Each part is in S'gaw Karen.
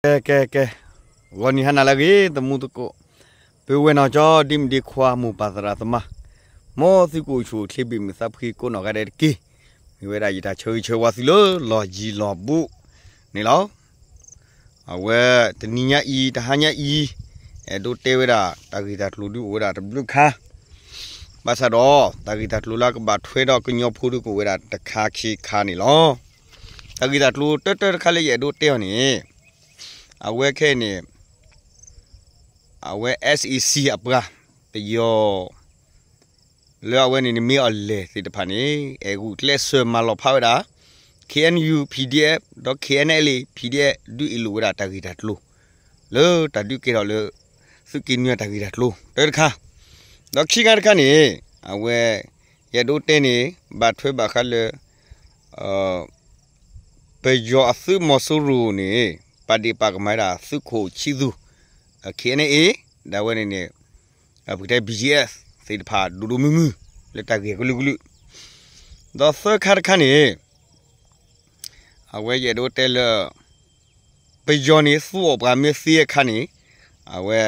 ကဲ ကဲ ကဲ, ဂီၤနံၤဟါနၤလၢအဂ့ၤ သမူသကိး, ပုၢ်ဝဲၢ်နီၢ်ကၠီ ဒ့မုၣ်ဒ့ခွါ မိၢ်ပၢ်သရၣ်သမါ, မ်သုကအိၣ်ဆူၣ်အိၣ်ချ့ ဘ့ၣ်မုာ်သးဖှံကိးနီၢ်ဂၤဒဲးတက့ၢ်. မ့ၢ်ဝဲဒၣ်ယတၢ်ဆၢဂ့ၤဆၢဝါသုလၢ လီၢ်ယံၤလီၢ်ဘူးန့ၣ်လီၤ. အဝဲတနံၤညါအံၤ တဟါညါအံၤ အဲၣ်ဒိးတဲဝဲဒၣ် တၢ်ဂ့ၢ်တၢ်ကျိၤဒုးအိၣ်ဝဲဒၣ်တဘျုးခါ, ဘၣ်ဆၣ်ဒီး တၢ်ဂ့ၢ်တၢ်ကျိၤလၢအကဘၣ်ထွဲဒီးကညီဖိဒုးကအိၣ်ဝဲဒၣ်တခါခံခါန့ၣ်လီၤ. တၢ်ဂ့ၢ်တၢ်ကျိၤတၢတၢတခါလၢယအဲၣ်ဒိးတဲအီၤန့ၣ် အဝဲခဲအံၤန့ၣ် အဝဲ SAC အပှၤ ပယီၤ လၢအဝဲန့ၣ်န့ၣ် မ့ၢ်အီၤလဲၣ်သ့ၣ်တဖၣ်န့ၣ် အဲၣ်ဂူာ်ကျဲးစၢးမၤလီၤဖးဝဲဒၣ် KNU PDF ဒီး KNLA PDF ဒုးအ့ၣ်လိာ်ဝဲဒၣ်တၢ်ဂ့ၢ်တၢ်ကျိၤ လၢတၢ်ဒုးကဲထီၣ်လၢ သုးက့နွံအတၢ်ဂ့ၢ်တၢ်ကျိၤ တၢတခါ, ဒီးခံခါတခါန့ၣ် အဝဲ ယအဲၣ်ဒိးတဲန့ၣ် ဘၣ်ထွဲဘၣ်ဃးလၢ ပယီၤအသုးမီၤစိရိၤန့ၣ် ပာ်ဒ့ၣ်ပာ်ကမၣ်ဝဲဒၣ်သုးခိၣ်ဆံသူ KNA ဒီးအဝဲန့ၣ်န့ၣ် ပကတဲ BGF သ့ၣ်တဖၣ်ဒိၣ်ဒိၣ်မုၢ်မုၢ် လၢတၢ်ဂ့ၢ်ကလုာ်ကလုာ်, ဒီးသၢခါတခါန့ၣ် အဝဲယအဲၣ်ဒိးတဲလၢ ပယီၤန့ၣ် သူအီၣ်ပှၤမ့ၢ်သံအခါန့ၣ် အဝဲ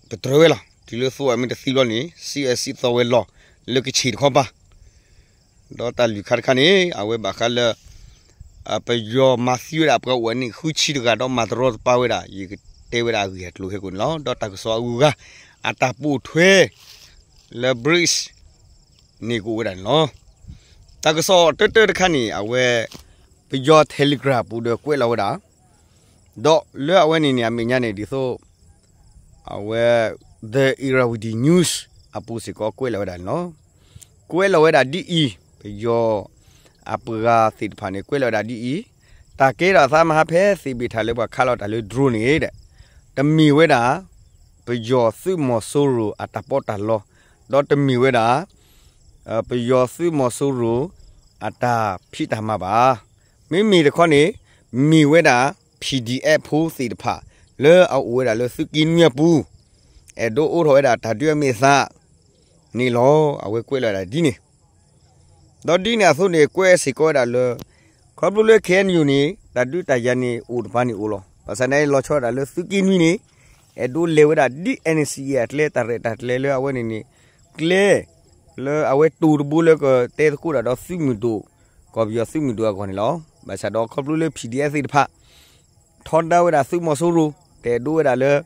ပတြၢၤဝဲလီၤ. တုၤလၢသူအီၣ်မ့ၢ်တသံဘျီန့ၣ် စံးအၢစံးသီဝဲလီၤ လၢကဆံးတခီပၤ, ဒီးတၢ်လွံၢ်ခါတခါန့ၣ် အဝဲဘၣ်ဃးလၢ ပယီၤမၤသံဝဲဒၣ်ပှၤအိၣ်အနံၣ်ဃုဆံတဂၤ ဒီးမၤတရီတပါဝဲဒၣ် ယကတဲဝဲဒၣ်အဂ့ၢ်အကျိၤဟဲကိာ်န့ၣ်လီၤ. ဒီးတၢ်ကစီၣ်အဂုၤအဂၤ အတၢ်ပိာ်ထွဲ လၢ BRICS န့ၣ်ကအိၣ်ဝဲဒၣ်န့ၣ်လီၤ. တၢ်ကစီၣ်တၢတၢတခါန့ၣ် အဝဲ ပယီၤ Telegram ပူၤဒီးကွဲးလီၤဝဲဒၣ်, ဒီးလၢအဝဲန့ၣ်န့ၣ် အမဲာ်ညါန့ၣ် ဒ်သိး အဝဲ The Irrawaddy News အပူၤစ့ၢ်ကီးကွဲးလီၤဝဲဒၣ်န့ၣ်လီၤ. ကွဲးလီၤဝဲဒၣ်ဒ်အံၤ, ပယီၤအပှၤသ့ၣ်တဖၣ်န့ၣ် ကွဲးလီၤဝဲဒၣ်ဒ်အံၤ, တၢ်ကဲထီၣ်အသးမဟါဖဲ သ့ၣ်ဘ့ၣ်ထၣ်လၢပှၤခးလီၤတၢ်လၢ drone န့ၣ်ဒီး တမ့ၢ်ဝဲဒၣ် ပယီၤသုးမီၤစိရိၤအတၢ်ပီးတၢ်လီ, ဒီးတမ့ၢ်ဝဲဒၣ် ပယီၤသုးမီၤစိရိၤ အတၢ်ဖံးတၢ်မၤဘၣ်. မ့မ့ၢ်တခီန့ၣ် မ့ၢ်ဝဲဒၣ် PDF ဖိသ့ၣ်တဖၣ် လၢအအိၣ်ဝဲဒၣ်လၢသုးက့နွံအပူၤ အဲၣ်ဒိးအိးထီၣ်ဝဲဒၣ်တၢ်ဒုးအမဲာ်သးန့ၣ်လီၤ. အဝဲကွဲးလီၤဝဲဒၣ်ဒ်န့ၣ် ဒီးဒ်န့ၣ်အသိးန့ၣ် ကွဲးစ့ၢ်ကီးဝဲဒၣ်လၢ ခီဖျိလၢ KNU န့ၣ် တၢ်ဒုးတၢ်ယၤန့ၣ် အိၣ်တပၤန့ၣ်အိၣ်လီၤ. ဘၣ်ဆၣ်န့ၣ် လီၤဆီဒၣ်တၢ်လၢသုးက့နွံန့ၣ် အဲၣ်ဒိးလဲၤဝဲဒၣ်ဒ် NCA အကျဲ တၢ်ရဲၣ်တၢ်ကျဲၤလၢအဝဲန့ၣ်န့ၣ် ကျဲ လၢအဝဲတိၤတဘိလၢကတဲသကိးတၢ်ဒီးသုးမုၢ်ဒိၣ် ကီၢ်ပယီၤသုးမုၢ်ဒိၣ်အဂီၢ်န့ၣ်လီၤ. ဘၣ်ဆၣ်ဒီးခီဖျိလၢ PDF သ့ၣ်တဖၣ် ထီဒါဝဲဒၣ်သုးမီၤစိရိၤ တအဲၣ်ဒိးဝဲဒၣ်လၢ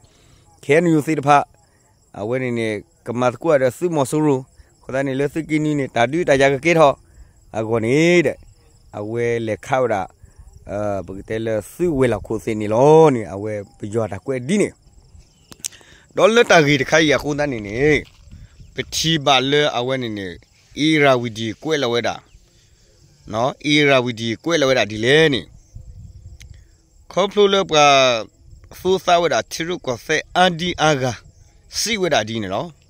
KNU သ့ၣ်တဖၣ် အဝဲန့ၣ်န့ၣ် ကမၤသကိးဒီးသုးမီၤစိရိၤ အဃိသတးန့ၣ် လၢသုးက့နွံန့ၣ် တၢ်ဒုးတၢ်ယၤကကဲထီၣ်အဂီၢ်န့ၣ်ဒီး အဝဲလဲၤခးဝဲဒၣ် ပကတဲလၢသုးဝဲၤလီၢ်ခိၣ်သ့ၣ်န့ၣ်လီၤန့ၣ် အဝဲပယီၤတၢ်ကွဲးဒ်န့ၣ် ဒီးလၢတၢ်ဂ့ၢ်တခါအံၤအဃိသတးန့ၣ်န့ၣ် ပထံၣ်ဘၣ်လၢအဝဲန့ၣ်န့ၣ် Irrawaddy ကွဲးလီၤဝဲဒၣ် Irrawaddy ကွဲးလီၤဝဲဒၣ်ဒ်လဲၣ်န့ၣ် ခီဖျိလၢပှၤသူသးဝဲဒၣ်ထံရူၢ်ကီၢ်သဲးအါဒံအါဂၤ စံးဝဲဒၣ်ဒ်န့ၣ်လီၤ.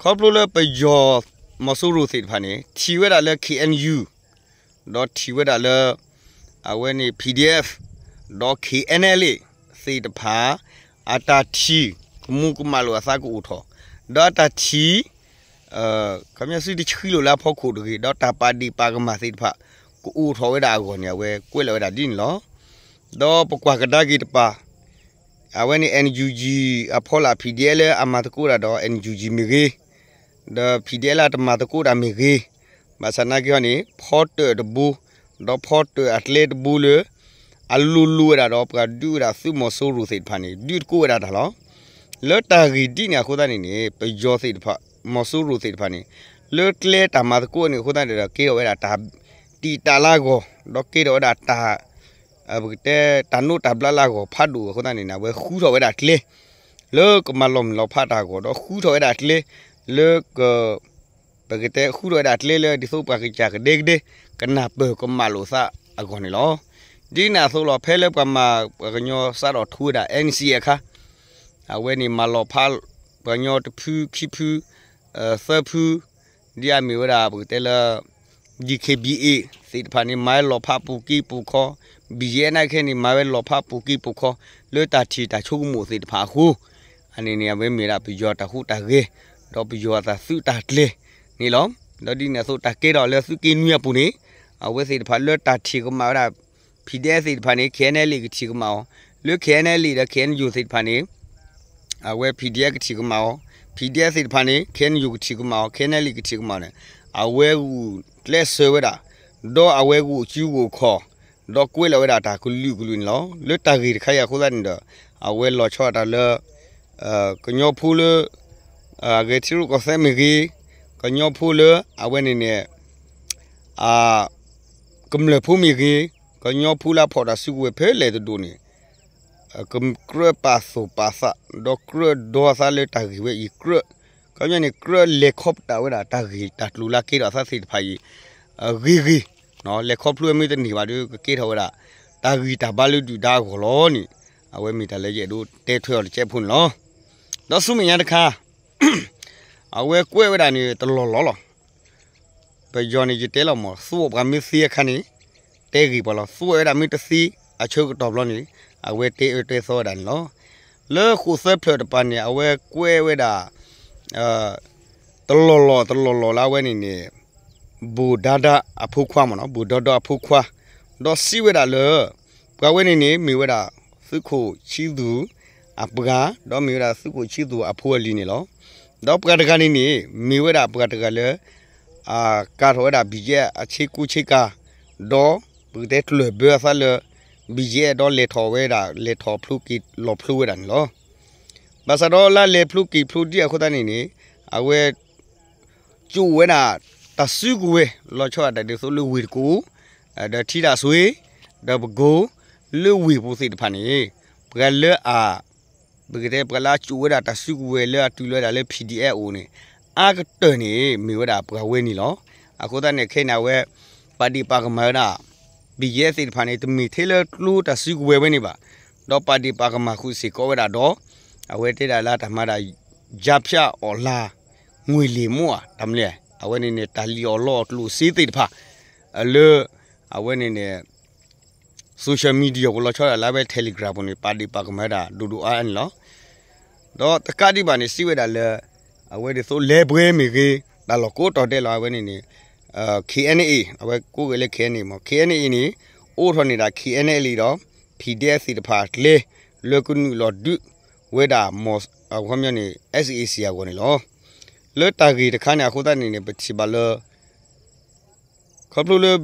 ခီဖျိလၢပယီၤမီၤစိရိၤသ့ၣ်တဖၣ်န့ၣ် ထံၣ်ဝဲဒၣ်လၢ KNU ဒီးထံၣ်ဝဲဒၣ်လၢ အဝဲန့ၣ် PDF ဒီး KNLA သ့ၣ်တဖၣ် အတၢ်ထံၣ်ကမူၤကမၣ်လိာ်အသးကအိၣ်ထီၣ် ဒီးအတၢ်ထံၣ် ခီပညီစုတဆှံလိာ်လၢအဖီခိၣ်တဂ့ၤ ဒီးတၢ်ပာ်ဒ့ၣ်ပာ်ကမၣ်သ့ၣ်တဖၣ် ကအိၣ်ထီၣ်ဝဲဒၣ်အဂီၢ်န့ၣ် အဝဲကွဲးလီၤဝဲဒၣ်ဒ်န့ၣ်လီၤ. ဒီးပကွၢ်ကဒါက့ၤတပၤ အဝဲန့ၣ် NUG အဖီလာ် PDF လၢအမၤသကိးတၢ်ဒီး NUG မ့ၢ်ဂ့ၤ ဒီး PDF လၢအတမၤသကိးတၢ်မ့ၢ်ဂ့ၤ, ဘၣ်ဆၣ်နာ်က့ဟီန့ၣ် ဖီတၢၣ်တဘိ ဒီးဖီတၢၣ်အကျဲတဘိလၢ အလိၤလိၤဝဲဒၣ်ဒီးပှၤဒုးဝဲဒၣ်သုးမီၤစိရိၤသ့ၣ်တဖၣ်န့ၣ် ဒုးတကိးဝဲဒၣ်တၢ်လီၤ. လၢတၢ်ဂ့ၢ်ဒ်န့ၣ်အဃိသတးန့ၣ်န့ၣ် ပယီၤသ့ၣ်တဖၣ် မီၤစိရိၤသ့ၣ်တဖၣ်န့ၣ် လၢကျဲတၢ်မၤသကိးန့ၣ်အဃိသတးန့ၣ်ဒီး ကဲထီၣ်ဝဲဒၣ်တၢ်တံာ်တာ်လၢအဂီၢ် ဒီးကဲထီၣ်ဝဲဒၣ်တၢ် ပကတဲတၢ်နိးတၢ်ဘျးလၢအဂီၢ်ဖးဒိၣ်အဃိသတးန့ၣ် အဝဲဃုထီၣ်ဝဲဒၣ်ကျဲ လၢကမၤလီၤမုၢ်လီၤဖးတၢ်အဂီၢ် ဒီးဃုထီၣ်ဝဲဒၣ်ကျဲ လၢက ပကတဲဃုထီၣ်ဝဲဒၣ်ကျဲလၢဒ်သိးပှၤကစၢ်ကဒဲကဒဲ ကနၢ်ပၢၢ်ကမၣ်လိာ်သးအဂီၢ်န့ၣ်လီၤ. ဒ်န့ၣ်အသိးလီၤ ဖဲလၢပှၤမၤပှၤကညီစးထီၣ်ထူဝဲဒၣ် NCA အခါ အဝဲန့ၣ်မၤလီၤဖး ပှၤကညီတဖုခံဖု သၢဖု ဒ်အမ့ၢ်ဝဲဒၣ်ပကတဲလၢ DKBA သ့ၣ်တဖၣ်န့ၣ် မၤဝဲလီၤဖးပူၤက့ၤပူၤခီ, BGF နာ်က့န့ၣ် မၤဝဲလီၤဖးပူၤက့ၤပူၤခီ လၢတၢ်ထံၣ်တၢ်ဆိကမိၣ်သ့ၣ်တဖၣ်အဃိ အန့ၣ်န့ၣ် အဝဲမ့ၢ်ဒၣ်ပယီၤတၢ်ဟူးတၢ်ဂဲၤ ဒီးပယီၤအတၢ်သုးတၢ်ကျဲၤန့ၣ်လီၤ. ဒီးဒ်န့ၣ်အသိးတၢ်ကဲထီၣ်လၢသုးက့နွံအပူၤန့ၣ် အဝဲသ့ၣ်တဖၣ်လၢတၢ်ထံၣ်ကမၣ်ဝဲဒၣ် PDF သ့ၣ်တဖၣ်န့ၣ် KNLA ကထံၣ်ကမၣ်အီၤ လၢ K N L A ဒီး K N U သ့ၣ်တဖၣ်န့ၣ် အဝဲ P D F ကထံၣ်ကမၣ်အီၤ, P D F သ့ၣ်တဖၣ်န့ၣ် K N U ကထံၣ်ကမၣ်အီၤ, K N L A ကထံၣ်ကမၣ်အီၤန့ၣ် အဝဲဂုာ်ကျဲးစၢးဝဲဒၣ်, ဒီးအဝဲဂုာ်စုဂုာ်ခီၣ်, ဒီးကွဲးလီၤဝဲဒၣ်တၢ်ကလုာ်ကလုာ်န့ၣ်လီၤ. လၢတၢ်ဂ့ၢ်တခါအံၤအဃိသတးန့ၣ်ဒီး အဝဲလီၤဆီဒၣ်တၢ်လၢ ကညီဖိလၢ ဂဲၤထံရူၢ်ကီၢ်သဲးမ့ၢ်ဂ့ၤ, ကညီဖိလၢအဝဲန့ၣ်န့ၣ် ကမျၢၢ်ဖိမ့ၢ်ဂ့ၤ, ကညီဖိလၢအဖီၣ်တၢ်စုကဝဲၤဖဲလဲၣ်တဒိၣ်န့ၣ် ကကြၢးပာ်သူၣ်ပာ်သး ဒီးကြၢးဒီသးလၢတၢ်ဂ့ၢ်ဝဲအံၤကြၢး, ခီပညီန့ၣ် ကြၢးလဲၤခီပတာ်ဝဲဒၣ်တၢ်ဂ့ၢ်တၢ်ကျိၤလၢကဲထီၣ်အသးသ့ၣ်တဖၣ်အံၤ ဂ့ၤဂ့ၤ, လဲၤခီဖျိဝဲမ့ၢ်တန့ၢ်ဘၣ်ဒီး ကကဲထီၣ်ဝဲဒၣ် တၢ်ဂံၢ်တၢ်ဘါလၢဒုၣ်ဒါအဂီၢ်လီၤန့ၣ် အဝဲမ့ၢ်တၢ်လၢယအဲၣ်ဒိးတဲထွဲအီၤတကဲးဖိန့ၣ်လီၤ. ဒီးဆူမဲာ်ညါတခါ အဝဲကွဲးဝဲဒၣ်န့ၣ်တလီၢ်လီၢ်လီၤ. ပယီၤန့ၣ်ယတဲလီၤမး သူအီၣ်ပှၤမ့ၢ်သ့အခါန့ၣ် တဲဂ့ၢ်ပှၤလီၤ. သူဝဲဒၣ်မ့ၢ်တသ့အဆၢကတီၢ်ဘျီန့ၣ် အဝဲတဲအၢတဲသီဝဲဒၣ်န့ၣ်လီၤ. လၢဃိာ်သၢဖျၢၣ်တပၤန့ၣ် အဝဲကွဲးဝဲဒၣ် တလီၢ်လီၢ်တလီၢ်လီၢ်လၢအဝဲန့ၣ်န့ၣ် ဘိၣ်ဒါဒါအဖိခွါမ့ၢ်နီၤ, ဘိၣ်ဒီဒီအဖိခွါ, ဒီးစံးဝဲဒၣ်လၢ ပှၤဝဲန့ၣ်န့ၣ် မ့ၢ်ဝဲဒၣ်သုးခိၣ်ဆံသူၣ်အပှၤ, ဒီးမ့ၢ်ဝဲဒၣ်သုးခိၣ်ဆံသူၣ်အဖိအလံၤန့ၣ်လီၤ. ဒီးပှၤတဂၤန့ၣ်န့ၣ် မ့ၢ်ဝဲဒၣ်ပှၤတဂၤလၢ ကၤထီၣ်ဝဲဒၣ် ဘံၣ်ယဲၣ် အဆ့ကူဆ့ကၤ, ဒီးပကတဲကျၢၢ်ဘၢအသးလၢ ဘံၣ်ယဲၣ် ဒီးလဲၤထီၣ်ဝဲဒၣ် လဲၤထီၣ်ဖျိက့ၤလီၤဖျိဝဲဒၣ်န့ၣ်လီၤ. ဘၣ်ဆၣ်ဒီးလၢလဲၤဖျိက့ၤဖျိဒံးအဃိသတးန့ၣ်န့ၣ် အဝဲ ကၠိးဝဲဒၣ် တၢ်စုကဝဲၤ လီၤဆီဒၣ်တၢ်ဒ်သိးလၢဝ့ၢ်တကူၣ်, ဒီးထံတၢ်ဆွ့, ဒီးပကိၤ, လၢဝ့ၢ်ပူၤသ့ၣ်တဖၣ်န့ၣ် ပှၤလၢအ ပကတဲပှၤလၢအကၠိးဝဲဒၣ်တၢ်စုကဝဲၤလၢအတုၤလီၤဝဲဒၣ်လၢ P D F အအိၣ်န့ၣ် အါကတၢၢ်န့ၣ် မ့ၢ်ဝဲဒၣ်ပှၤဝဲန့ၣ်လီၤ. အဃိသတးန့ၣ် ခဲအံၤန့ၣ် အဝဲ ပာ်ဒ့ၣ်ပာ်ကမၣ်ဝဲဒၣ် ဘံၣ်ယဲၣ်သ့ၣ်တဖၣ်န့ၣ် တမ့ၢ်ထဲလၢကျိတၢ်စုကဝဲၤဝဲန့ၣ်ဘၣ်, ဒီးပာ်ဒ့ၣ်ပာ်ကမၣ်ဃုာ်စ့ၢ်ကီးဝဲဒၣ်ဒီး အဝဲတဲဒၣ်လၢတၢ်မၤဒၣ် ကြားဖြတ် အီၣ်လၢ ငွေလိမ်မှု ဧါ တၢ်မနုၤလဲၣ် အဝဲန့ၣ်န့ၣ် တၢ်လံၣ်အီၣ်လီအီၣ်ကျိၣ်စ့သ့ၣ်တဖၣ် လၢ အဝဲန့ၣ်န့ၣ် social media ပူၤလီၤဆီဒၣ်လၢအဝဲ Telegram ပူၤန့ၣ် ပာ်ဒ့ၣ်ပာ်ကမၣ်ဝဲဒၣ်ဒိၣ်ဒိၣ်အါအါန့ၣ်လီၤ. ဒီးတကးဒံးဘၣ်န့ၣ် စံးဝဲဒၣ်လၢ အဝဲဒ်သိးလဲၤပှဲၤမ့ၢ်ဂ့ၤ တၢ်လီၢ်ကိးတီၤဒဲးလီၤ အဝဲန့ၣ်န့ၣ် K N A အဝဲကိးဂဲၤလၢ K N A မ့ၢ် K N A န့ၣ် အိးထီၣ်န့ၢ်ဒၣ် K N L A ဒီး P D F သ့ၣ်တဖၣ်အကျဲ လၢကနုာ်လီၤဒုးဝဲဒၣ် မ့ၢ် အခီပညီန့ၣ် SAC အဂီၢ်န့ၣ်လီၤ. လၢတၢ်ဂ့ၢ်တခါန့ၣ် အဃိသတးန့ၣ်န့ၣ် ပထံၣ်ဘၣ်လၢ ခီဖျိလၢ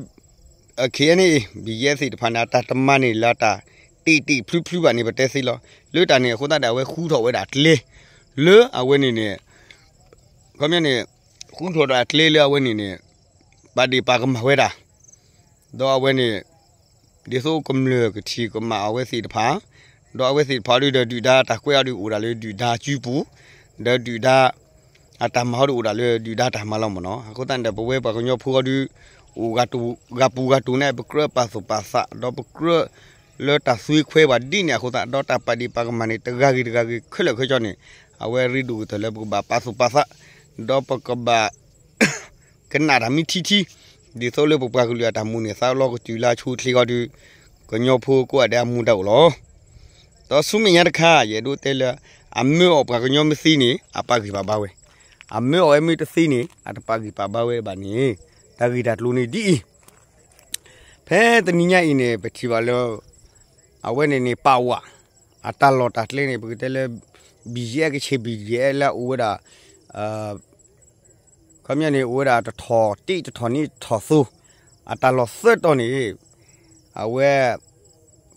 K N A ဘံၣ်ယဲၣ်သ့ၣ်တဖၣ်န့ၣ် အတၢ်တမၤန့ၢ်လၢတၢ်တ့ၢ်တ့ၢ်ဖျုဖျုဘၣ်န့ၣ် ပတဲသ့လီၤ. လၢတၢ်န့ၣ်အဃိသတးဒီး အဝဲဃူထီၣ်ဝဲဒၣ်ကျဲ လၢအဝဲန့ၣ်န့ၣ် ခီပညီန့ၣ် ဃူထီၣ်ဒၣ်ကျဲလၢအဝဲန့ၣ်န့ၣ် ပာ်ဒ့ၣ်ပာ်ကမၣ်ဝဲဒၣ် ဒီးအဝဲန့ၣ် ဒ်သိးကမျၢၢ်ကထံၣ်ကမၣ်အဝဲသ့ၣ်တဖၣ်, ဒီးအဝဲသ့ၣ်တဖၣ်အီၤဒုးဒီးဒုၣ်ဒါတၢ်ကွဲးအီၤဒုးအိၣ်ဒၣ်လၢဒုၣ်ဒါစုပူၤ, ဒီးဒုၣ်ဒါ အတၢ်မၤအီၤဒုးအိၣ်ဒၣ်လၢဒုၣ်ဒါတၢ်မၤလီၤမ့ၢ်နီၤ. အဃိသတးန့ၣ်ဒီး ပဝဲပှၤကညီဖိအီၤဒုး အိၣ်ဂၤပူၤဂၤတိၤန့ၣ် ပကြၢးပာ်သူၣ်ပာ်သး ဒီးပကြၢးလၢတၢ်သွ့ခွဲပှၤဒ်န့ၣ်အဃိသတး ဒီးတၢ်ပာ်ဒ့ၣ်ပာ်ကမၣ်န့ၣ် တဂၤဂ့ၤတဂၤဂ့ၤခဲလၢာ်ခဲဆ့န့ၣ် အဝဲရ့ဒိၣ်ကတၢၢ်လၢပကဘၣ်ပာ်သူၣ်ပာ်သး ဒီးပကဘၣ် ကနၣ်တၢ်မ့ၢ်ထံထံ, ဒ်သိးလၢပပှၤကလုာ်အတၢ်မုၢ်န့ၢ်သးလီကတုၤလၢအဆိအချ့ဃီဒီး ကညီဖိကိးဂၤဒဲးအမူဒါအိၣ်လီၤ. ဒီးဆူမဲာ်ညါတခါ ယအဲၣ်ဒိးတဲလၢ အမၢအီၣ်ပှၤကညီမ့ၢ်သ့န့ၣ် အပာ်ဂံၢ်ပာ်ဘါဝဲ, အမၢအီၣ်ဝဲမ့ၢ်တသ့န့ၣ် အတပာ်ဂံၢ်ပာ်ဘါဝဲဘၣ်န့ၣ် တၢ်ဂ့ၢ်တၢ်ကျိၤန့ၣ်ဒ်အံၤ, ဖဲတနံၤညါအံၤန့ၣ် ပထံၣ်ဘၣ်လၢ အဝဲန့ၣ်န့ၣ် ပာ်ဝး အတၢ်လီၢ်တၢ်ကျဲန့ၣ် ပကတဲလၢ ဘံၣ်ယဲၣ်ကဆ့ၣ် ဘံၣ်ယဲၣ်လၢအအိၣ်ဝဲဒၣ် ခီပညီန့ၣ် အိၣ်ဝဲဒၣ်တထီၣ်တ့ၢ်တထီၣ်နံၣ်တထီၣ်သိ, အတၢ်လီၢ်သၢတီၤန့ၣ် အဝဲ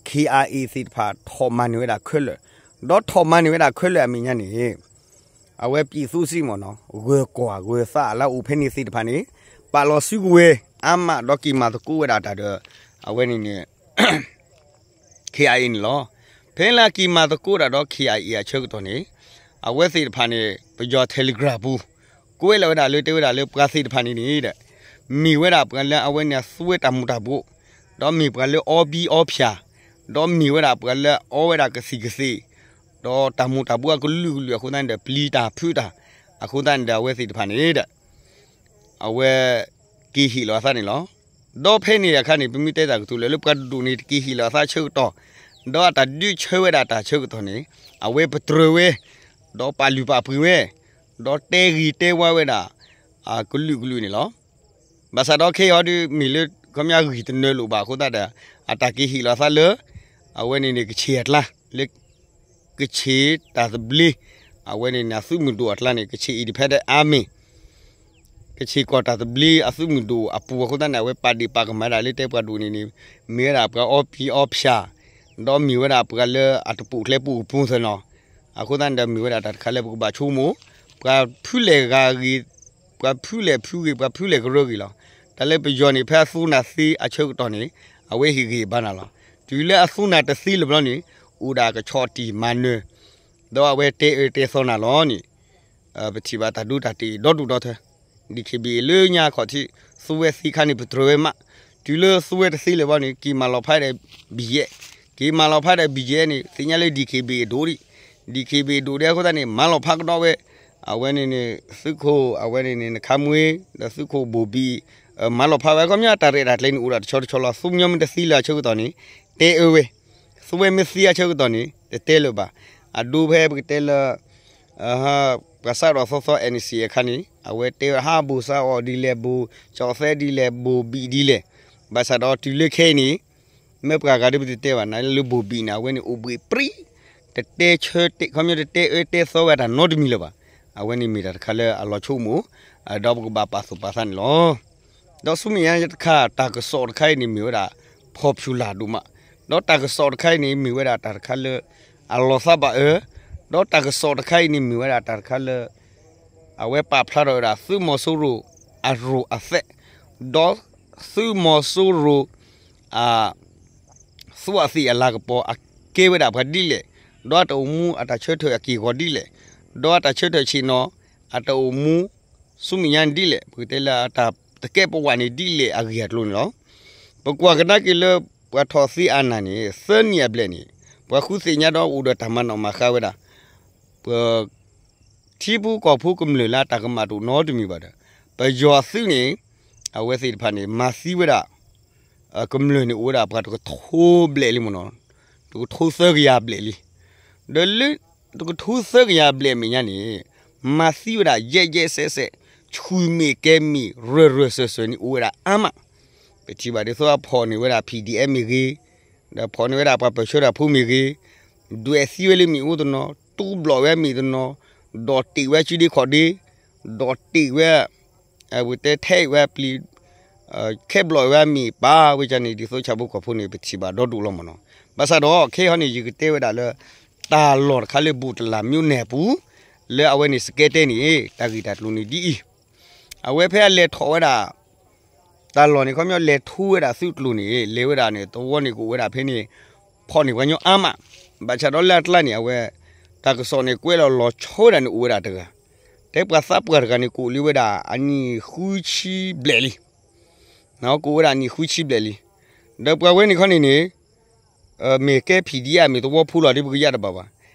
K I A သ့ၣ်တဖၣ်ထီၣ်မၤန့ၢ်ဝဲဒၣ်ခဲလၢာ်, ဒီးထီၣ်မၤန့ၢ်ဝဲဒၣ်ခဲလၢာ်အမဲာ်ညါန့ၣ် အဝဲပံၣ်သူစံမ့ၢ်နီၤ ဂၢၤကွၢ်ဂၢၤသးလၢအအိၣ်ဖဲန့ၣ်သ့ၣ်တဖၣ်န့ၣ် ပာ်လီၤစုကဝဲၤအါမးဒီးက့ၤမၤသကိးဝဲဒၣ်တၢ်ဒီး အဝဲန့ၣ်န့ၣ် K I A န့ၣ်လီၤ. ဖဲလၢက့ၤမၤသကိးတၢ်ဒီး K I A အဆၢကတီၢ်န့ၣ် အဝဲသ့ၣ်တဖၣ်န့ၣ် ပယီၤ Telegram ပူၤ ကွဲးလီၤဝဲဒၣ်လၢတဲဝဲဒၣ်လၢပှၤသ့ၣ်တဖၣ်န့ၣ်န့ၣ်ဒီး မ့ၢ်ဝဲဒၣ်ပှၤလၢအဝဲန့ၣ်အသွဲတၢ်မူၤတၢ်ဘှီး, ဒီးမ့ၢ်ပှၤလၢအီဘံအီဖၠၣ်, ဒီးမ့ၢ်ဝဲဒၣ်ပှၤလၢအီဝဲဒၣ်ကသံၣ်ကသ့ၣ်, ဒီးတၢ်မူၤတၢ်ဘှီးအကလုာ်ကလုာ်အဃိသတးန့ၣ်ဒီး ပျံၤတၢ်ဖုးတၢ် အဃိသတးန့ၣ်ဒီး အဝဲသ့ၣ်တဖၣ်န့ၣ်ဒီး အဝဲ က့ၤဟ့ၣ်လီၤအသးန့ၣ်လီၤ. ဒီးဖဲန့ၣ်အခါန့ၣ် ပမ့ၢ်တဲတၢ်ကတိၤလၢ လၢပှၤတဒူၣ်န့ၣ် တက့ၤဟ့ၣ်လီၤအသးဆၢကတီၢ်, ဒီးအတၢ်ဒုးဆၢဝဲဒၣ်တၢ်ဆၢကတီၢ်န့ၣ် အဝဲပတြၢၤဝဲ, ဒီးပာ်လုၢ်ပာ်ပှ့ၤဝဲ, ဒီးတဲဂ့ၤတဲဝါဝဲဒၣ် ကလုာ်ကလုာ်န့ၣ်လီၤ. ဘၣ်ဆၣ်ဒီးခဲအံၤအီၤဒုး မ့ၢ်လၢ ခီပညီအဂံၢ်တနၢၤလိာ်ဘၣ်အဃိသတးဒီး အတၢ်က့ၤဟ့ၣ်လီၤအသးလၢ အဝဲန့ၣ်န့ၣ် ကဆ့ၣ်အကျါ လၢ ကဆ့ၣ်တၢ်သဘျ့ အဝဲန့ၣ်န့ၣ် အသုးမုၢ်ဒိၣ်အကျါန့ၣ် ကဆ့ၣ် independent army ကဆ့ၣ်ကီၢ်တၢ်သဘျ့အသုးမုၢ်ဒိၣ်အပူၤအဃိသတးန့ၣ် အဝဲပာ်ဒ့ၣ်ပာ်ကမၣ်ဝဲဒၣ်လၢတဲပှၤဒိၣ်န့ၣ်န့ၣ် မ့ၢ်ဝဲဒၣ်ပှၤအီပံၤအီဖၠၣ် ဒီးမ့ၢ်ဝဲဒၣ်ပှၤလၢအတပိာ်ကျဲပိာ်ကပူၤသနီၤ အဃိသတးန့ၣ်ဒီးမ့ၢ်ဝဲဒၣ်တၢ်တခါလၢပကဘၣ်ဆိကမိၣ် ပှၤဖုလဲၣ်ဂၤဂ့ၤ ပှၤဖုလဲၣ်ဖုဂ့ၤ ပှၤဖုလဲၣ်ကရၢဂ့ၤလီၤ. တၢ်လၢပယီၤန့ၣ် ဖဲအသူနၢ်သ့အဆၢကတီၢ်န့ၣ် အဝဲဟ့ၣ်ဂံၢ်ဘါနၤလီၤ. တုၤလၢအသူနၢ်တသ့လၢၤဘျီန့ၣ် အိၣ်ဒၣ်ကဆီၣ်တံၢ်မၤနၢၤ ဒီးအဝဲတဲအၢတဲသီနၤလီၤန့ၣ် ပထံၣ်ဘၣ်တၢ်ဒိတၢ်တဲာ်ဒီဒူၣ်ဒီထၢ DKBA လၢညါခီၣ်ထံး သူဝဲသ့ခါန့ၣ် ပတြၢၤဝဲမး, တုၤလၢသူဝဲတသ့လၢၤဘၣ်န့ၣ် က့ၤမၤလီၤဖးဒီး ဘံၣ်ယဲၢ်, က့ၤမၤလီၤဖးဒီး ဘံၣ်ယဲၢ် န့ၣ် သ့ၣ်ညါလၢ DKBA အဒိၣ်ဒံး, DKBA အဒိၣ်ဒံးအဃိသတးန့ၣ် မၤလီၤဖးကဒီးဝဲ, အဝဲန့ၣ်န့ၣ် သုးခိၣ် အဝဲန့ၣ်န့ၣ် နခါမွ့ ဒီးသုးခိၣ်ဘိၣ်ဘံၣ် မၤလီၤဖးဝဲ ခီပညီတၢ်ရဲၣ်တၢ်ကျဲၤန့ၣ် အိၣ်ဒၣ်တဆီတဆီလီၤ. သူမညီမ့ၢ်တသ့လၢၤအဆၢကတီၢ်န့ၣ် တဲအၢဝဲ, သူဝဲမ့ၢ်သ့အဆၢကတီၢ်န့ၣ် တတဲလၢၤဘၣ်. အဒိဖဲပကတဲလၢ ပှၤစးထီၣ်သီသီ NCA အခါန့ၣ် အဝဲတဲဝဲဟးဘိၣ်စးအီၣ်ဒ်လဲၣ် ဘိၣ်ကၠီၣ်သဲဒ်လဲၣ် ဘိၣ်ဘံၣ်ဒ်လဲၣ်, ဘၣ်ဆၣ်ဒီးတုၤလၢခဲအံၤန့ၣ် မ့ၢ်ပှၤဂၤဒ်ပတတဲဘၣ် နလၢဘိၣ်ဘံၣ်န့ၣ် အဝဲန့ၣ်အိၣ်ဘှံးပြံ, တတဲဆၢတဲ ခီပညီတတဲအၢတဲသီဝဲတၢ်နီတမံၤလၢၤဘၣ်. အဝဲန့ၣ်မ့ၢ်တၢ်တခါလၢအလီၤဆိကမိၣ် ဒီးပကဘၣ်ပာ်သူၣ်ပာ်သးန့ၣ်လီၤ. ဒီးဆူမဲာ်ညါတခါ တၢ်ကစီၣ်တခါအံၤန့ၣ်မ့ၢ်ဝဲဒၣ် popular ဒိၣ်မး, ဒီးတၢ်ကစီၣ်တခါအံၤန့ၣ် မ့ၢ်ဝဲဒၣ်တၢ်တခါလၢ အလီၤသးဘၣ်အၢ, ဒီးတၢ်ကစီၣ်တခါအံၤန့ၣ် မ့ၢ်ဝဲဒၣ်တၢ်တခါလၢ အဝဲပာ်ဖျါထီၣ်ဝဲဒၣ် သုးမီၤစိရိၤအရိၣ်အသဲး, ဒီးသုးမီၤစိရိၤ အ သူအသ့ၣ်အလၤကပီၤအကဲဝဲဒၣ်ပှၤဒ်လဲၣ်, ဒီးအတၢ်အိၣ်မူအတၢ်ဆၢထၢၣ်အက့ၢ်အဂီၤဒ်လဲၣ်, ဒီးအတၢ်ဆၢထၢၣ်ဆ့ၣ်နီၤ အတၢ်အိၣ်မူ ဆူမဲာ်ညါန့ၣ်ဒ်လဲၣ်, ပကတဲလၢအတၢ်တကဲပဝးန့ၣ်ဒ်လဲၣ်အဂ့ၢ်အကျိၤန့ၣ်လီၤ. ပကွၢ်ကဒါက့ၤလၢ ပှၤထီၣ်သ့အနၢ်န့ၣ် သၢနံၣ်အဘျဲၣ်န့ၣ် ပှၤဃုသ့ၣ်ညါဒီးအိၣ်ဒီးတၢ်မၤနီၣ်မၤဃါဝဲဒၣ် ပ ထံဖိကီၢ်ဖိကမျၢၢ်လၢအတၢ်ကမၣ်တအိၣ်နီတမံၤဘၣ်ဒီး ပယီၤအသုးန့ၣ် အဝဲသ့ၣ်တဖၣ်န့ၣ် မၤသံဝဲဒၣ် ကမျၢၢ်န့ၣ်အိၣ်ဝဲဒၣ်ပှၤတကထိဘျဲၣ်လံမ့ၢ်နီၤ, တကထိသၢကယၤဘျဲၣ်လံ. ဒီးလၢ တကထိသၢကယၤဘျဲၣ်အမဲာ်ညါန့ၣ် မၤသံဝဲဒၣ်ယဲၢ်ယဲၢ်စဲးစဲး, ဆူၣ်မ့ၢ်ကဲမ့ၢ် ရၢၢ်ရၢၢ်စၢၤစၢၤန့ၣ်အိၣ်ဝဲဒၣ်အါမး. ပထံၣ်ဘၣ်ဒ်သိးအဖီၣ်န့ၢ်ဝဲဒၣ် P D F မ့ၢ်ဂ့ၤ, ဒီးဖီၣ်န့ၢ်ဝဲဒၣ်ပှၤပၢၢ်ဆၢတၢ်ဖိမ့ၢ်ဂ့ၤ, ဒွဲၣ်သံဝဲလၢမ့ၣ်အူတနီၤ, တူၢ်ဘျီၣ်ဝဲမ့ၣ်တနီၤ, ဒီးတ့ၢ်ဝဲစုဒ့ခီၣ်ဒ့, ဒီးတ့ၢ်ဝဲ ပကတဲထဲးဝဲပျံၤ ခဲဘျီၣ်ဝဲမ့ၣ်ပာ်ဝဲန့ၣ် ဒ်သိးဆၣ်ဖိကီၢ်ဖိန့ၣ် ပထံၣ်ဘၣ်ဒီဒူၣ်လီၤမ့ၢ်နီၤ. ဘၣ်ဆၣ်ဒီး ခဲအံၤန့ၣ် ယကတဲဝဲဒၣ်လၢ တၢ်လီၢ်တခါလၢ ဘူၣ်တလၢ် မြို့နယ် အပူၤ လၢအဝဲန့ၣ် စကဲတဲန့ၣ် တၢ်ဂ့ၢ်တၢ်ကျိၤန့ၣ်ဒ်အံၤ, အဝဲဖဲအလဲၤထီၣ်ဝဲဒၣ် တၢ်လီၢ်န့ၣ် ခီပညီလဲၤထူဝဲဒၣ်သုးကျိၤန့ၣ် လဲၤဝဲဒၣ်န့ၣ် သဝီန့ၣ်ကအိၣ်ဝဲဒၣ်ဖဲန့ၣ် ဖီၣ်န့ၢ်ပှၤညီအါမး, ဘၣ်ဆၣ်ဒီးလၢအကျါန့ၣ် အဝဲ တၢ်ကစီၣ်န့ၣ် ကွဲးလီၤလီၤဆီဝဲဒၣ်န့ၣ်အိၣ်ဝဲဒၣ်တဂၤ, တဲပှၤသးပှၢ်တဂၤန့ၣ် ကအိၣ်လံဝဲဒၣ်အနံၣ်ဃုဆံဘျဲၣ်လံ, ကအိၣ်ဝဲဒၣ်အနံၣ်ဃုဆံဘျဲၣ်လံ, ဒီးပှၤဝဲန့ၣ်ခီန့ၣ်န့ၣ် မ့ၢ်ကဲ P D F မ့ၢ်သဝီဖိလီၤဒီး ပကယၢ်တဘၣ်ဘၣ်,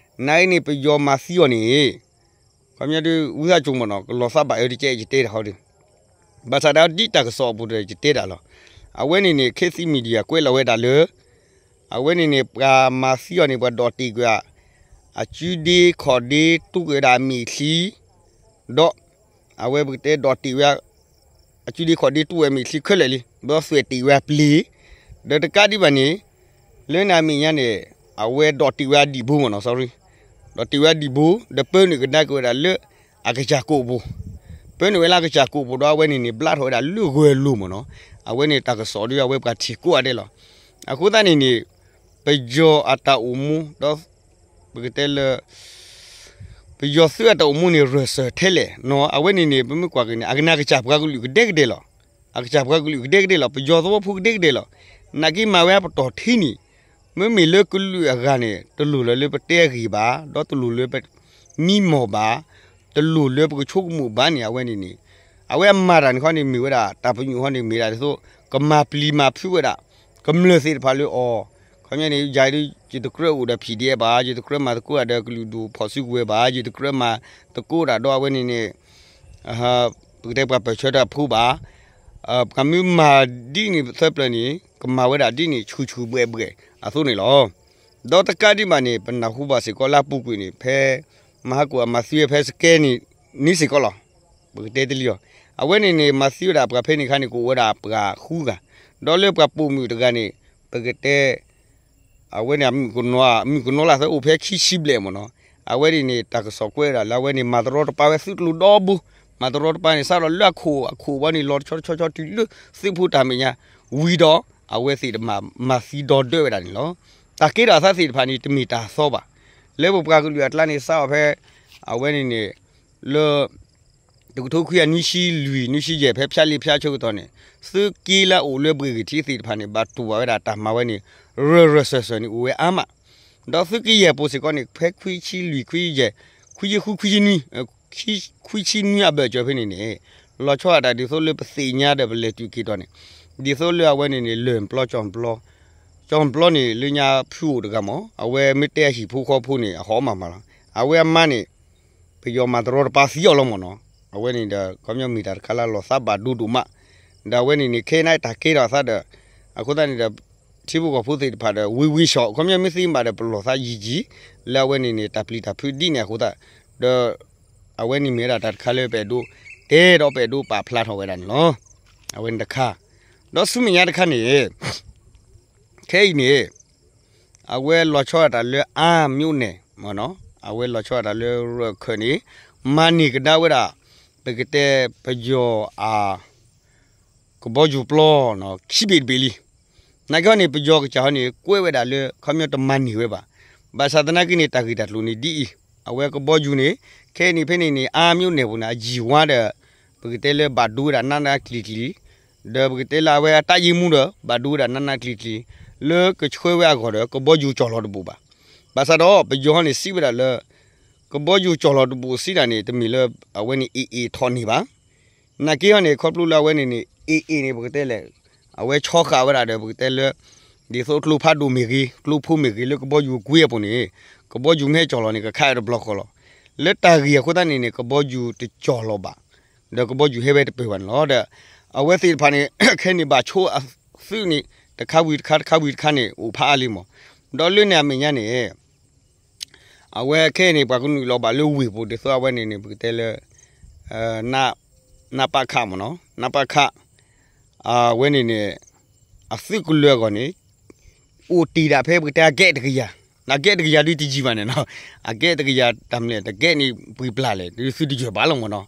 နာ်အံၤန့ၣ် ပယီၤမၤသံအီၤန့ၣ် ခီပညီဒ် ဝံသးစူၤမ့ၢ်နီၤ ကလီၤသးဘၣ်အၢတကဲ ယတဲတၢ်ဟီဒီး ဘၣ်ဆၣ်ဒီးဒ်တၢ်ကစီၣ်အပူၤဒီး ယတဲတၢ်လီၤ. အဝဲန့ၣ်န့ၣ် ခေတ်သစ် Media ကွဲးလီၤဝဲဒၣ်လၢ အဝဲန့ၣ်န့ၣ် ပှၤမၤသံအီၤန့ၣ် ပှၤဒိးတ့ၢ်ကွံာ် အစုဒ့ခီၣ်ဒ့တူၢ်ကွံာ်ဝဲဒၣ်အမ့ၢ်ချံ ဒီး အဝဲပကတဲဒိးတ့ၢ်ဝဲ အစုဒ့ခီၣ်ဒ့တူၢ်ဝဲအမ့ၢ်ချံခဲလၢာ်လံ ဒီးသွဲၣ်တ့ၢ်ဝဲအပျ့ၤ, ဒီးတကးဒံးဘၣ်န့ၣ် လၢန့ၣ်အမဲာ်ညါန့ၣ် အဝဲဒိးတ့ၢ်ဝဲအဒံၣ်ဘိမ့ၢ်နီၤ sorry, ဒိးတ့ၢ်ဝဲအဒံၣ်ဘိ ဒီးပၢနုာ်ကဒါက့ၤဝဲဒၣ်လၢ အကစၢ်ကိးပူၤ, ပၢနုာ်ဝဲလၢအကစၢ်ကိးပူၤဒီး အဝဲန့ၣ်န့ၣ် ဘျါထီၣ်ဝဲဒၣ်လၢဂၢၢ်လိၤမ့ၢ်နီၤ, အဝဲန့ၣ်တၢ်ကစီၣ်ဒီး အဝဲပှၤထံၣ်ကိးဂၤဒဲးလီၤ. အဃိသတးန့ၣ်န့ၣ် ပယီၤအတၢ်အိၣ်မူ ဒီး ပကတဲလၢ ပယီၤသုးအတၢ်အိၣ်မူန့ၣ် ရၢၢ်စၢၤထဲလဲၣ်နီၤ, အဝဲန့ၣ်န့ၣ် ပမ့ၢ်ကွၢ်က့ၤန့ၣ် အကနၣ်ကစၢ်ပှၤကလုာ်ကဒဲကဒဲလီၤ. အကစၢ်ပှၤကလုာ်ကဒဲကဒဲလီၤ, ပယီၤသဝီဖိကဒဲကဒဲလီၤ. နာ်က့မၤဝဲအပတီၢ်ထံန့ၣ် မ့မ့ၢ်လၢကလုာ်အဂၤန့ၣ် တလိၣ်လၢၤလၢပတဲအဂ့ၢ်ဘၣ်, ဒီးတလိၣ်လၢပမံမီၢ်ဘၣ်, တလိၣ်လၢပကဆိကမိၣ်ဘၣ်န့ၣ် အဝဲန့ၣ်န့ၣ် အဝဲအမၤတၢ်န့ၣ်ခီန့ၣ် မ့ၢ်ဝဲဒၣ် တၢ်ပညိၣ်ခီန့ၣ် မ့ၢ်ဒၣ်ဒ်သိး ကမၤပျံၤမၤဖုးဝဲဒၣ် ကမျၢၢ်သ့ၣ်တဖၣ်လၢအီၤ, ခီပညီန့ၣ် ယၤဒ် ယတကြၢးအိၣ်ဒီး P D F ဘၣ်, ယတကြၢးမၤသကိးတၢ်ဒီးကလုာ်ဒူၣ်ဖီၣ်စုကဝဲၤဘၣ်, ယတကြၢးမၤသကိးတၢ်ဒီးအဝဲန့ၣ်န့ၣ် ပကတဲပှၤပၢၢ်ဆၢတၢ်ဖိဘၣ်, ပှၤမ့ၢ်မၤဒ်န့ၣ်သၢပျၢၤန့ၣ် ကမၤဝဲဒၣ်ဒ်န့ၣ် ဆူၣ်ဆူၣ်ဘှဲၣ်ဘှဲၣ်အသိးန့ၣ်လီၤ. ဒီးတကးဒံးဘၣ်န့ၣ် ပနၢ်ဟူဘၣ်စ့ၢ်ကီးလၢအပူၤကွံာ်န့ၣ် ဖဲ မဟါကိၣ်အမၤသံဝဲဖဲစကဲန့ၣ် န့ၣ်စ့ၢ်ကီးလီၤ. ပကတဲတလံအီၤ အဝဲန့ၣ်န့ၣ် မၤသံဝဲဒၣ်ပှၤဖဲန့ၣ်အခါန့ၣ် ကအိၣ်ဝဲဒၣ်ပှၤဃုဂၤ, ဒီးလၢပှၤပိာ်မုၣ်တဂၤန့ၣ် ပကတဲ အဝဲန့ၣ် မုၣ်ကနီၤလၢအသးအိၣ်ဖဲခံဆံဘျဲၣ်မ့ၢ်နီၤ, အဝဲန့ၣ်န့ၣ် တၢ်ကစီၣ်ကွဲးဒၣ်လၢအဝဲန့ၣ် မၤတရီတပါဝဲသုးကျိၤဒီဘိ, မၤတရီတပါန့ၣ် စးထီၣ်လၢအခိၣ်အခိၣ်ဝဲန့ၣ် လီၤတဆီတဆီဆီတုၤလၢသုးဖိတၢ်မဲာ်ညါ, ဝံၤဒီး အဝဲသ့ၣ်တဖၣ်မၤသံဒီဒၢဝဲဒၣ်န့ၣ်လီၤ. တၢ်ကဲထီၣ်အသးသ့ၣ်တဖၣ်န့ၣ် တမ့ၢ်တၢ်သီဘၣ်. လၢပပှၤကလုာ်အကျါန့ၣ် စးထီၣ်ဖဲ အဝဲန့ၣ်န့ၣ် လၢ တကထိခွံကယၤနွံဆံလွံၢ် နွံဆံယဲၢ် ဖဲဖၠၣ်လ့ဖၠၣ်ဆိကတီၢ်န့ၣ် သုးက့လၢအအိၣ်လၢဘှ့ၣ်ဂ့ၤထံးသ့ၣ်တဖၣ်န့ၣ် ဘၣ်တူၢ်ဘၣ်ဝဲဒၣ်တၢ်မၤဝဲန့ၣ် ရၢၢ်ရၢၢ်စၢၢ်စၢၢ်န့ၣ် အိၣ်ဝဲအါမး, ဒီးသုးက့ယဲၢ်ပူၤစ့ၢ်ကီးန့ၣ် ဖဲခွံဆံလွံၢ် ခွံယဲၢ် ခွံဆံဃု ခွံဆံနွံ ခွံဆံနွံအဘၢၣ်စၢၤဖဲန့ၣ်န့ၣ် လီၤဆီဒၣ်တၢ်ဒ်သိးလၢပသ့ၣ်ညါဒီးပလဲၤတုၤက့ၤတီၢ်န့ၣ် ဒ်သိးလၢအဝဲန့ၣ်န့ၣ် လၢၢ်ပျီကၠီၣ်ပျီ, ကၠီၣ်ပျီန့ၣ် လၢညါဖုအိၣ်တဂၤမး အဝဲမ့ၢ်တဲအဟံၣ်ဖိဃီဖိန့ၣ် အဟီၣ်မးမးလီၤ. အဝဲအမါန့ၣ် ပယီၤမၤတရီတပါသံအီၤလီၤမ့ၢ်နီၤ, အဝဲန့ၣ်ဒီး ခီပညီမ့ၢ်တၢ်တခါလၢလီၤသးဘၣ်ဒိဒိၣ်မး, ဒီးအဝဲန့ၣ်န့ၣ် ခဲအံၤန့ၣ်တၢ်ကဲထီၣ်အသးဒီး အဃိသတးန့ၣ်ဒီး ထံဖိကီၢ်ဖိသ့ၣ်တဖၣ်ဒီး ဝံဝံဆီၣ် ခီပညီမ့ၢ်သံဘၣ်ဒီး ပလီၢ်သးယံာ်ယံာ် လၢအဝဲန့ၣ်န့ၣ် တၢ်ပျံၤတၢ်ဖုးဒ်န့ၣ်အဃိသတး ဒီး အဝဲန့ၣ်မ့ၢ်ဝဲဒၣ်တၢ်တခါလၢပအဲၣ်ဒိး တဲဒီးပအဲၣ်ဒိးပာ်ဖျါထီၣ်ဝဲဒၣ်န့ၣ်လီၤ. အဝဲန့ၣ်တခါ, ဒီးဆူမဲာ်ညါတခါန့ၣ် ခဲအံၤန့ၣ် အဝဲလီၤဆီဒၣ်တၢ်လၢအါမၠိန့ၣ် မ့ၢ်နီၤ, အဝဲလီၤဆီဒၣ်တၢ်လၢရၢၢ်ခၢၣ်န့ၣ် မၤန့ၢ်ကဒါဝဲဒၣ် ပကတဲပယီၤအ ကဘီယူၤပျီ ခံဘ့ၣ်တဘ့ၣ်လံ. နာ်က့ဟီန့ၣ် ပယီၤကစၢ်ဟီန့ၣ် ကွဲးဝဲဒၣ်လၢ ခီပညီတမၤန့ၢ်ဝဲဘၣ်. ဘၣ်ဆၣ်သနာ်က့န့ၣ် တၢ်ဂ့ၢ်တၢ်ကျိၤန့ၣ်ဒ်အံၤ, အဝဲကဘီယူၤန့ၣ် ခဲအံၤန့ၣ်ဖဲန့ၣ်န့ၣ် အါမၠိန့ၣ်ပူၤန့ၣ် အယံၤဝါဒီး ပကတဲလၢဘၣ်ဒိဝဲဒၣ်နးနးကျံၤကျံၤ, ဒီးပကတဲလၢအဝဲအတၢ်ယံာ်မူဒီး ဘၣ်ဒိဝဲဒၣ်နးနးကျံၤကျံၤ, လၢကဆှၢဝဲအဂီၢ်ဒီး ကဘီယူၤကၠီၣ်လီၤတဘိၣ်ဘၣ်. ဘၣ်ဆၣ်ဒီး ပယီၤဟီန့ၣ် စံးဝဲဒၣ်လၢ ကဘီယူၤကၠီၣ်လီၤတဘိၣ်စံးတၢ်န့ၣ် တမ့ၢ်လၢအဝဲန့ၣ် AA ထီၣ်န့ၢ်ဘၣ်. နာ်က့ဟီန့ၣ် ခီဖျိလၢအဝဲန့ၣ်န့ၣ် AA န့ၣ် ပကတဲလဲၣ်, အဝဲဆီဃာ်ဝဲဒၣ်ဒီး ပကတဲလၢ ဒ်သိးကျိဖးဒိၣ်မ့ၢ်ဂ့ၤ ကျိဖိမ့ၢ်ဂ့ၤ လၢကဘီယူၤကွံအပူၤန့ၣ် ကဘီယူၤမ့ၢ်ဟဲကၠီၣ်လီၤန့ၣ် ကခးဝဲတဘျီဃီလီၤ. လၢတၢ်ဂ့ၢ်အဃိသတးန့ၣ်န့ၣ် ကဘီယူၤတကၠီၣ်လီၤဘၣ်, ဒီးကဘီယူၤဟဲဝဲတပၢၢ်ဘၣ်န့ၣ်လီၤ. ဒီးအဝဲသ့ၣ်တဖၣ်န့ၣ် ခဲအံၤန့ၣ် ဘၣ်ဆိအသုးန့ၣ် တခါဝံၤတခါ တခါဝံၤတခါန့ၣ် အိၣ်ဖးအါလံမး. ဒီးလၢန့ၣ်အမဲာ်ညါန့ၣ် အဝဲခဲအံၤန့ၣ် ပှၤကနုာ်လီၤဘၣ်လၢဝ့ၢ်ပူၤဒ်သိးအဝဲန့ၣ်န့ၣ် ပကတဲလၢ နပခ မ့ၢ်နီၤ, နပခ အဝဲန့ၣ်န့ၣ် အသုးကလၢၤအဂီၢ်န့ၣ် အိၣ်တ့ၢ်ဒၣ်ဖဲပကတဲအကဲတကယၤ, အကဲတကယၤဒုတယံာ်ဘၣ်န့ၣ်နီၤ, အကဲတကယၤတၢ်မနုၤလဲၣ် တကဲန့ၣ်ပှဲၤပျၢ်လဲၣ် ဒုသုတယၢၢ်ဘၣ်လီၤမ့ၢ်နီၤ.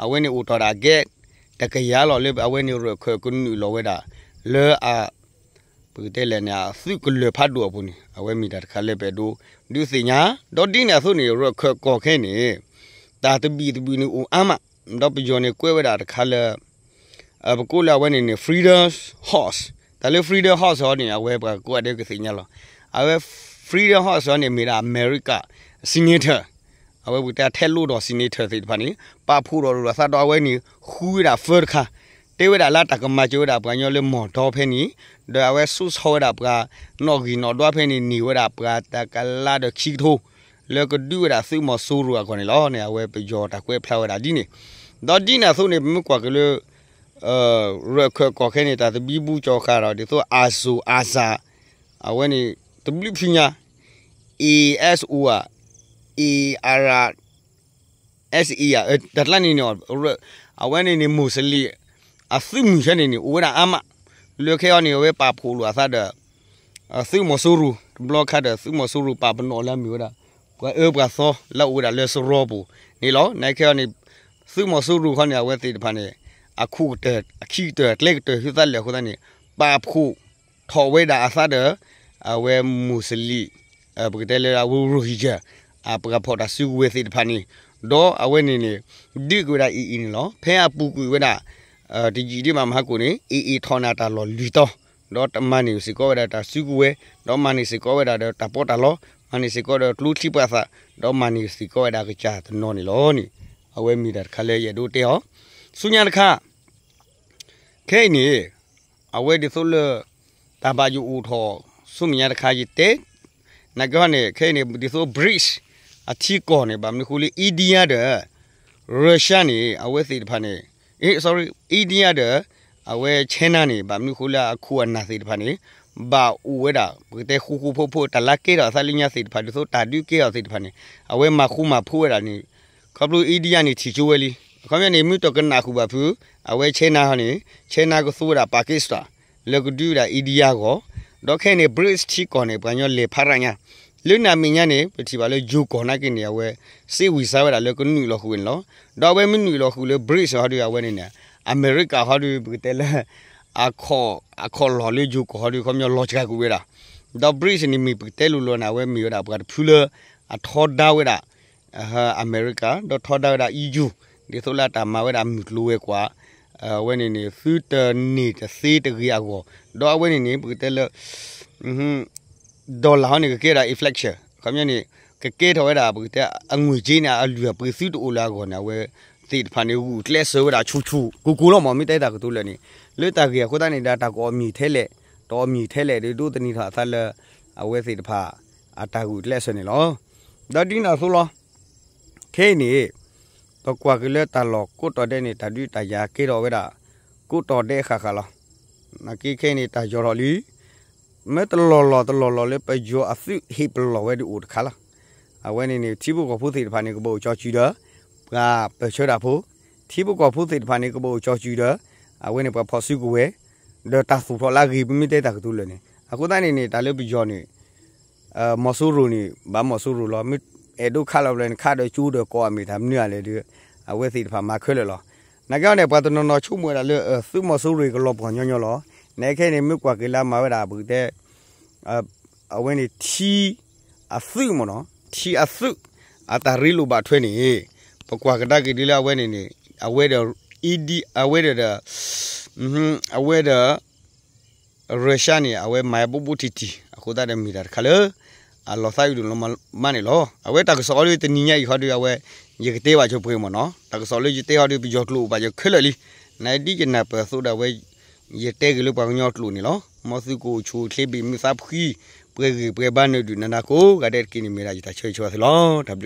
အဝဲန့ၣ်အိၣ်တ့ၢ်ဒၣ်အကဲတကယၤလီၤ လၢအဝဲန့ၣ်ရၢၢ်ခၢၣ်ကနုာ်လီၤဝဲဒၣ် လၢအ ပကတဲလဲၣ်န့ၣ် အသုးကလၢၤဖးဒိၣ်အပူၤန့ၣ် အဝဲမ့ၢ်တၢ်တခါလၢပအဲၣ်ဒိးဒုးသ့ၣ်ညါ, ဒီးဒ်န့ၣ်အသိးန့ၣ် ရၢၢ်ခၢၣ်ကီၢ်ခဲအံၤန့ၣ် တၢ်တဘံၣ်တဘုၣ်န့ၣ်အိၣ်အါမး, ဒီးပယီၤန့ၣ်ကွဲးဝဲဒၣ်တခါလၢ ပကိးလၢအဝဲန့ၣ်န့ၣ် Freedom House, တၢ်လၢ Freedom House ဟီန့ၣ် အဝဲပှၤကိးဂၤဒဲးကသ့ၣ်ညါလီၤ. အဝဲ Freedom House ဟီန့ၣ် မ့ၢ်ဒၣ်အမဲရကၤ senator အဝဲပကတဲထဲလိဒီး senator သ့ၣ်တဖၣ်န့ၣ် ပာ်ဖှိၣ်ဒီးလိာ်အသးဒီးအဝဲန့ၣ် ဃုဝဲဒၣ်သၢတခါ, တဲဝဲဒၣ်လၢတၢ်ကမၤစၢၤဝဲဒၣ်ပှၤကညီလၢမီၢ်ဒီဖဲန့ၣ်, ဒီးအဝဲဆိၣ်ဆီဝဲဒၣ်ပှၤနီၣ်ဂံၢ်နီၣ်ဒွးဖဲန့ၣ် န့ၢ်ဝဲဒၣ်ပှၤတကလးဒီးခံကထိ လၢကဒုးဝဲဒၣ်သုးမီၤစိရိၤအဂီၢ်န့ၣ်လီၤန့ၣ် အဝဲပယီၤတၢ်ကွဲးဖျါဝဲဒၣ်ဒ်န့ၣ်, ဒီးဒ်န့ၣ်အသိးန့ၣ် ပမ့ၢ်ကွၢ်က့ၤလၢ ရၢၢ်ခၢၣ်ကီၢ်ခဲအံၤန့ၣ် တၢ်သဘံၣ်ဘုၣ်ကၠီၤဃာ်ဒီး ဒ်သိး အၣ်စိၣ်အၣ်စၣ် အဝဲန့ၣ် တဘျုးဖုညါ ASO ဧါ, ARSA ဧါ, တၢ်ကျါန့ၣ်န့ၣ် အဝဲန့ၣ်န့ၣ် မိၢ်စလံး အသုးမုၢ်ဆဲန့ၣ်န့ၣ် အိၣ်ဝဲဒၣ်အါမး, လၢခဲအံၤန့ၣ် အဝဲပာ်ဖှိၣ်လိာ်အသးဒီး သုးမီၤစိရိၤ တဘျီခါဒီး သုးမီၤစိရိၤပာ်ပနီၣ်လၢအမ့ၢ်ဝဲဒၣ် ပှၤအၢပှၤသီလၢအအိၣ်ဝဲဒၣ်လၢစရီပူၤန့ၣ်လီၤ. နာ်က့ဟီန့ၣ် သုးမီၤစိရိၤခီန့ၣ် အဝဲသ့ၣ်တဖၣ်န့ၣ် အခိၣ်ကတၢၢ် အခံကတၢၢ် အကျဲကတၢၢ် ဟုသးလဲၣ်အဃိသတးန့ၣ် ပာ်ဖှိၣ်ထီၣ်ဝဲဒၣ်အသးဒီး အဝဲမိၢ်စလံး ပကတဲလၢအဝဲရိၣ်ဟံၣ်ယၢၢ် အပှၤဖီၣ်တၢ်စုကဝဲၤသ့ၣ်တဖၣ်န့ၣ်, ဒီးအဝဲန့ၣ်န့ၣ် ဒုးက့ၤဝဲဒၣ်အံၤအံၤန့ၣ်လီၤ. ဖဲအပူၤကွံာ်ဝဲဒၣ် တယံာ်ဒံးဘၣ်မဟါကိၣ်န့ၣ် အံၤအံၤထီၣ်န့ၢ်တၢ်လီၢ်လွံၢ်တီၤ, ဒီးမၤန့ၢ်စ့ၢ်ကီးဝဲဒၣ်တၢ်စုကဝဲၤ, ဒီးမၤန့ၢ်စ့ၢ်ကီးဝဲဒၣ်ဒီးတၢ်ပီးတၢ်လီ, မၤန့ၢ်စ့ၢ်ကီးဒီးကျိချံပှၤသၣ်, ဒီးမၤန့ၢ်စ့ၢ်ကီးဝဲဒၣ်ကစၢ်တနီၤန့ၣ်လီၤန့ၣ်, အဝဲမ့ၢ်တၢ်တခါလၢယအဲၣ်ဒိးတဲအီၤ ဆူညါတခါ ခဲအံၤန့ၣ် အဝဲဒ်သိးလၢ တၢ်ဘၣ်ယိၣ်အိၣ်ထီၣ် ဆူမဲာ်ညါတခါ ယတဲ နာ်က့ဟီန့ၣ် ခဲအံၤန့ၣ် ဒ်သိး BRICS အထံကီၢ်န့ၣ် ဘၣ်မနုၤဃိလၢ India ဒီး Russia န့ၣ် အဝဲသ့ၣ်တဖၣ်န့ၣ် India ဒီး အဝဲ China န့ၣ် ဘၣ်မနုၤဃိလၢအခိၣ်အနၢ်သ့ၣ်တဖၣ်န့ၣ် ဘၣ်အိၣ်ဝဲဒၣ် ပကတဲဃူဃူဖိးဖိး တၢ်လၢကဲထီၣ်အသးလၢညါသ့ၣ်တဖၣ် ဒ်သိးတၢ်ဒုးကဲထီၣ်သ့ၣ်တဖၣ်န့ၣ် အဝဲမၤဃူမၤဖိးဝဲဒၣ်န့ၣ် ခီဖျိ India န့ၣ် ထံၣ်ကၠိဝဲလံ. အခီပညီန့ၣ် မ့ၢ်တကနၣ်ဃုာ်ဘၣ်ဖုး အဝဲ China ဟီန့ၣ် China ကသူဝဲဒၣ် Pakistan လၢကဒုးဝဲဒၣ် India အဂီၢ် ဒီးခဲအံၤန့ၣ် BRICS ထံကီၢ်န့ၣ် ပှၤကညီလဲၤဖးရၣ်ညါ, လၢနၤမဲာ်ညါန့ၣ် ပထံၣ်ဘၣ်လၢယိၤကီၢ်နာ်က့န့ၣ် အဝဲ စ့ဝံၤစါဝဲဒၣ်လၢကနုာ်လီၤဃုာ်ဝဲန့ၣ်လီၤ. ဒီးအဝဲမ့ၢ်နုာ်လီၤဃုာ်လၢ BRICS ဟီဒုးအဝဲန့ၣ်န့ၣ် အမဲရကၤဟီဒုး ပကတဲလၢ အခီၣ်လီၢ်လၢယိၤကီၢ်ဟီဒုး ခီပညီလီၤစှၤကွံာ်ဝဲဒၣ်, ဒီး BRICS န့ၣ်မ့ၢ်ပကတဲလိၤလိၤန့ၣ် အဝဲမ့ၢ်ဝဲဒၣ်ပှၤတဖုလၢ အထီဒါဝဲဒၣ် အမဲရကၤ ဒီးထီဒါဝဲဒၣ် E U ဒ်သိးလၢအတၢ်မၤဝဲဒၣ်မုၢ်ကျိၤဝဲၤကွာ် အဝဲန့ၣ်န့ၣ် သုတန့ၢ်တသ့တဂ့ၤအဂီၢ်, ဒီးအဝဲန့ၣ်န့ၣ် ပကတဲလၢ dollar ဟီန့ၣ် ကကဲဒၣ် inflation ခီပညီန့ၣ် ကကဲထီၣ်ဝဲဒၣ် ပကတဲအငွေ့ကြေးန့ၣ် အလုၢ်အပှ့ၤသုတအိၣ်လၢအဂီၢ်န့ၣ် အဝဲသ့ၣ်တဖၣ်န့ၣ်ဂုာ်ကျဲးစၢးဝဲဒၣ်ဆူၣ်ဆူၣ်ကိၢ်ကိၢ်လီၤမး မ့ၢ်တဲတၢ်ကတိၤလၢာ်န့ၣ်, လၢတၢ်ဂ့ၢ်အဃိသတးန့ၣ်ဒီး တၢ်ကအီၣ်မံၤထဲလဲၣ် တအီၣ်မံၤထဲလဲၣ်ဒီး ဒိးသန့ၤထီၣ်အသးလၢ အဝဲသ့ၣ်တဖၣ် အတၢ်ဂုာ်ကျဲးစၢးန့ၣ်လီၤ. ဒီးဒ်န့ၣ်အသိးလီၤ. ခဲအံၤန့ၣ် ပကွၢ်က့ၤလၢတၢ်လီၢ်ကိးတီၤဒဲးန့ၣ် တၢ်ဒုးတၢ်ယၤကဲထီၣ်ဝဲဒၣ် ကိးတီၤဒဲးဃၣ်ဃၣ်လီၤ. နာ်က့ခဲအံၤန့ၣ် တၢ်ယီၤထီၣ်လံ မ့ၢ်တလီၢ်လီၢ်တလီၢ်လီၢ်လၢပယီၤအသုးဟ့ၣ်ပလီၢ်ဝဲဒုးအိၣ်တခါလီၤ. အဝဲန့ၣ်န့ၣ် ထံဖိကီၢ်ဖိသ့ၣ်တဖၣ်န့ၣ် ကဘၣ်အိၣ်ကၠီၤစူၤဒီး ပှၤပၢၢ်ဆၢတၢ်ဖိ, ထံဖိကီၢ်ဖိသ့ၣ်တဖၣ်န့ၣ် ကဘၣ်အိၣ်ကၠီၤစူၤဒီး အဝဲန့ၣ်ပှၤဖီၣ်စုကဝဲၤ ဒီးတၢ်သူၣ်ထီၣ်လၢအဂ့ၤ ပမ့ၢ်တဲတၢ်ကတိၤလၢာ်န့ၣ် အဃိသတးန့ၣ်န့ၣ် တၢ်လၢပယီၤန့ၣ် မီၤစိရိၤန့ၣ် ဘၣ်မီၤစိရိၤလီၤ. မ့ၢ်အဲၣ်ဒိးခးလီၤဘျီန့ၣ် ခးဒီးကၠိဒီးကိးအမ့ၢ်တၢ်မနုၤလဲၣ်ဒီး အဝဲသ့ၣ်တဖၣ်မၤခဲလၢာ်လီၤ. နာ်က့အီၤန့ၣ် ပှၤတနီၤနီၤဆိကမိၣ်ဝဲဒၣ်လၢ သုးမီၤစိရိၤကလီၤပှီၢ်ညီညီလီၤ. နခဲအံၤန့ၣ် မ့ၢ်ကွၢ်က့ၤလၢအမၤဝဲဒၣ် ပကတဲ အဝဲန့ၣ်ထံအသုးမ့ၢ်နီၤ ထံအသုး အတၢ်ရ့လိာ်ဘၣ်ထွဲန့ၣ် ပကွၢ်ကဒါက့ၤဒ်လၢအဝဲန့ၣ်န့ၣ် အဝဲဒီး အံၤဒံ အဝဲဒီး အဝဲဒီး Russia န့ၣ် အဝဲမၤဘူၣ်ဘူၣ်ထံထံ အဃိသတးဒီးမ့ၢ်တၢ်တခါလၢ အလီၤသးအုးဒိၣ်လီၤမးန့ၣ်လီၤ. အဝဲတၢ်ကစီၣ်အီၤဒီးတနံၤညါအံၤဟီဒီးအဝဲ ယကတဲဘၣ်ကၠိပှဲၤမ့ၢ်နီၤ တၢ်ကစီၣ်လၢယတဲဟီဒီးပယီၤကျိာ်အိၣ်ဘၣ်ယခဲလၢာ်လံ. နဒ်ယနၢ်ပၢၢ်အသိးဒီးအဝဲ ယတဲက့ၤလၢပှၤကညီကျိာ်န့ၣ်လီၤ. မ်သုကအိၣ်ဆူၣ်အိၣ်ချ့ဘၣ်မုာ်သးဖှံ ပှဲၤဂံၢ်ပှဲၤဘါနၢၤဒုၣ်နၤနၤကိးဂၤဒဲးတက့ၢ်န့ၣ် မ့ၢ်ဒၣ်ယတၢ်ဆၢဂ့ၤဆၢဝါသုလီၤ. တၢ်ဘျုး